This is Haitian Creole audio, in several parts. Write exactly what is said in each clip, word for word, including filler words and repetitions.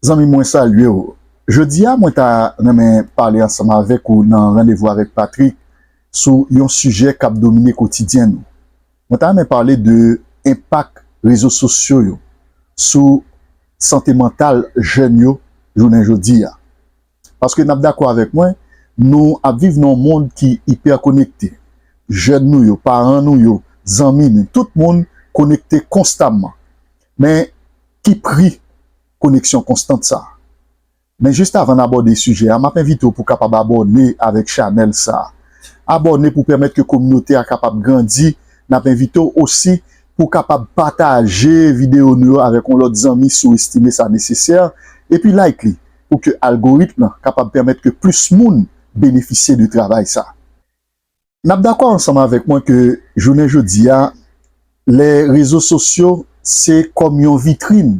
Zanmi mwen, salye w. Jodi a, mwen ta renmen pale ansanm avèk ou nan Randevou avèk Patrick sou yon sijè k ap domine kotidyen nou. Mwen ta renmen pale de enpak rezo sosyo yo sou sante mantal jèn yo jounen jodi a. Paske n ap dakò avèk mwen, nou ap viv nan yon mond ki ipè konekte. Jèn nou yo, paran nou yo, zanmi nou, tout moun konekte konstamman. Men, ki pri koneksyon konstant sa a? Men jis avan n abòde sijè a, m ap envite w pou w kapab abòne avèk chanèl sa a. Abòne pou pèmèt ke kominote a kapab grandi. N ap envite w osi pou w kapab pataje videyo nou yo avèk yon lòt zanmi si w estime sa nesesè. Epi like li pou ke algoritm lan kapab pèmèt ke plis moun benefisye de travay sa. N ap dakò ansanm avèk mwen ke jounen jodi a, lè rezo sosyo se kòm yon vitrin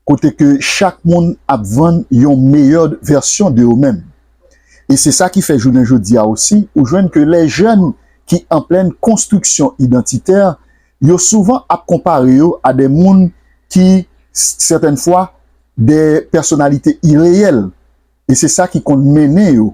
kote ke chak moun ap vann yon meyè vèsyon de yo menm. E se sa ki fè jounen jodi a osi, ou jwenn ke lè jèn ki an plèn konstriksyon idantitè, yo souvan ap konpare yo a de moun ki, s-, sètèn fwa, de pèsonalite ireyèl. E se sa ki konn mennen yo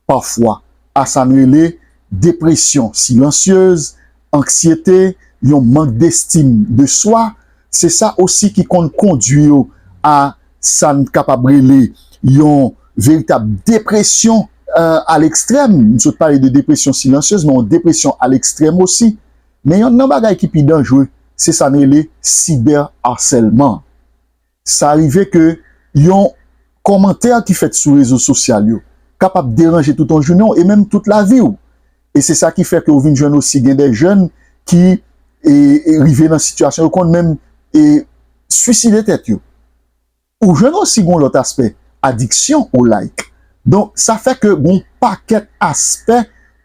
pafwa a sa n rele depresyon silansyez, anksyete, yon mank destim de swa. Se sa osi ki konn kondui yo a sa n kapab rele yon veritab depresyon, euh, a lekstrèm. M sot pale de depresyon silansyez, men yon depresyon a lekstrèm osi. Men yonn nan bagay ki pi danjre, se sa n rele sibè asèlman. Sa rive ke yon kòmantè ki fèt sou rezo sosyal yo kapab deranje tout yon jounen w e menm tout lavi w. E se sa ki fè ke w vin jwenn osi gen de jèn ki, e, e rive nan sitiyasyon yo konn menm, e, swiside tèt yo. Ou jwenn osi gon lòt aspè, adiksyon o like. Donk, sa fè ke gon pakèt aspè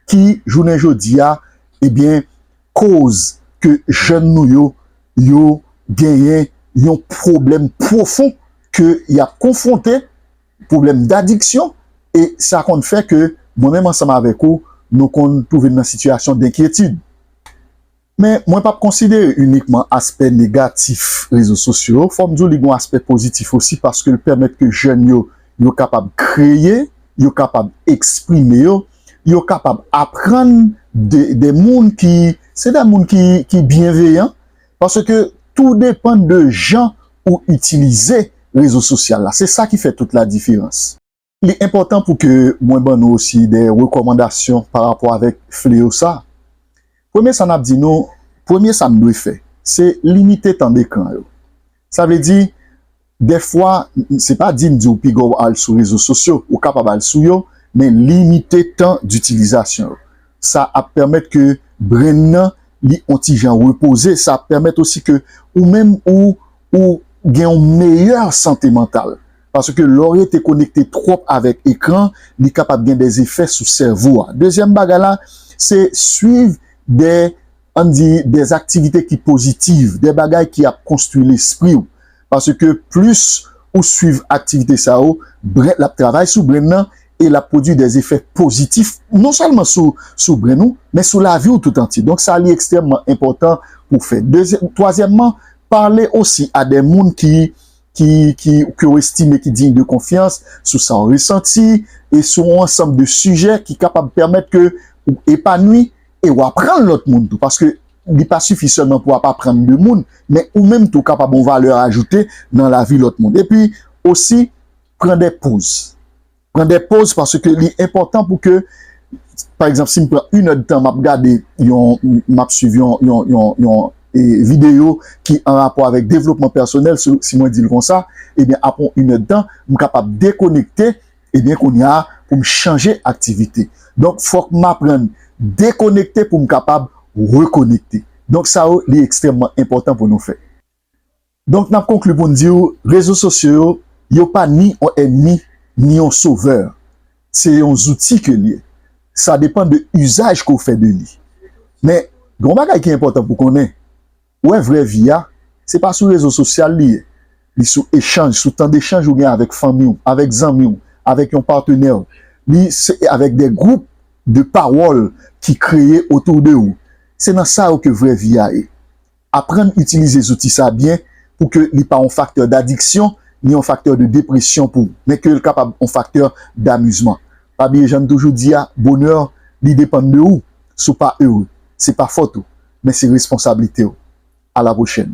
ki, jounen jodi a, ebyen, koz ke jèn nou yo, yo genyen yon pwoblèm pwofon ke y ap konfwonte, pwoblèm dadiksyon, e sa konn fè ke mwen menm ansanm avèk ou, nou konn twouve n nan sitiyasyon denkyetid. Men, mwen p ap konsidere inikman aspè negatif rezo sosyo yo. Fò m di w li gon aspè pozitif osi, paske l pèmèt ke jèn yo, yo kapab kreye, yo kapab eksprime yo, yo kapab aprann de, de moun ki, se de moun ki, ki byenveyan, paske tou depann de jan ou itilize rezo sosyal la. Se sa ki fè tout ladiferans. Li enpòtan pou ke mwen ban nou osi de rekòmandasyon pa rapò avèk fleyo sa. Premye sa n ap di nou, premye sa n dwe fè, se limite tan dekran yo. Sa vle di, dèfwa, se pa di m di w piga w al sou rezo sosyo, ou kapab al sou yo, men limite tan ditilizasyon yo. Sa ap pèmèt ke brenn nan, li on ti jan repoze, sa ap pèmèt osi ke ou menm ou, ou gen yon meyè sante mantal. Paske lè w rete konekte twòp avèk ekran, li kapab gen de efè sou sèvo a. Dezyèm bagay la, se swiv de, ann di, de aktivite ki pozitiv, de bagay ki ap konstwi lespri w. Paske plis ou swiv aktivite sa yo, brenn, l ap travay sou brenn nan e l ap pwodui de efè pozitif, non sèlman sou, sou brenn ou, men sou lavi w tout antye. Donk, sa li ekstrèmman enpòtan pou fè. Dezyè-, twazyèmman, pale osi a de moun ki, ki, ki, ke w estime ki diy de konfyans, sou sa w resanti, e sou yon ansanm de sijè ki kapab pèmèt ke ou epanwi e w aprann lòt moun tou. Paske li pa sifi sèlman pou w ap aprann de moun, men ou menm tou kapab yon valè ajoute nan lavi lòt moun. Epi osi, pran de poz. Pran de poz paske li enpòtan pou ke, pa egzanp, si m pran inèdtan, m ap gade yon, m ap swiv yon, yon, yon, yon, e, videyo ki an rapò avèk devlopman pèsonèl, si, si mwen di l konsa, ebyen, apre yon inèdtan, m kapab dekonekte, ebyen, kounye a, pou m chanje aktivite. Donk, fòk m aprann dekonekte pou m kapab rekonekte. Donk, sa yo, li ekstrèmman enpòtan pou nou fè. Donk, n ap konkli pou n di w, rezo sosyo yo, yo pa ni yon ènmi, ni yon sovè. Se yon zouti ke l ye. Sa depann de izaj ke w fè de li. Men, gen yon bagay ki enpòtan pou konnen. Ou wè vrè vi a, se pa sou rezo sosyal li ye. Li sou echanj, sou tan dechanj ou gen avèk fanmi w, avèk zanmi w, avèk yon patnè w. Li se avèk de gwoup de pawòl ki kreye otou de ou. Se nan sa yo ke vrè vi a ye. Aprann itilize zouti sa byen pou ke li pa yon faktè dadiksyon ni yon faktè de depresyon pou ou, men ke l kapab yon faktè damizman. Pa bliye jan n toujou di a, bonè, li depann de ou. Si w pa ere, se pa fòt ou, men se responsablite w. A la pwochèn.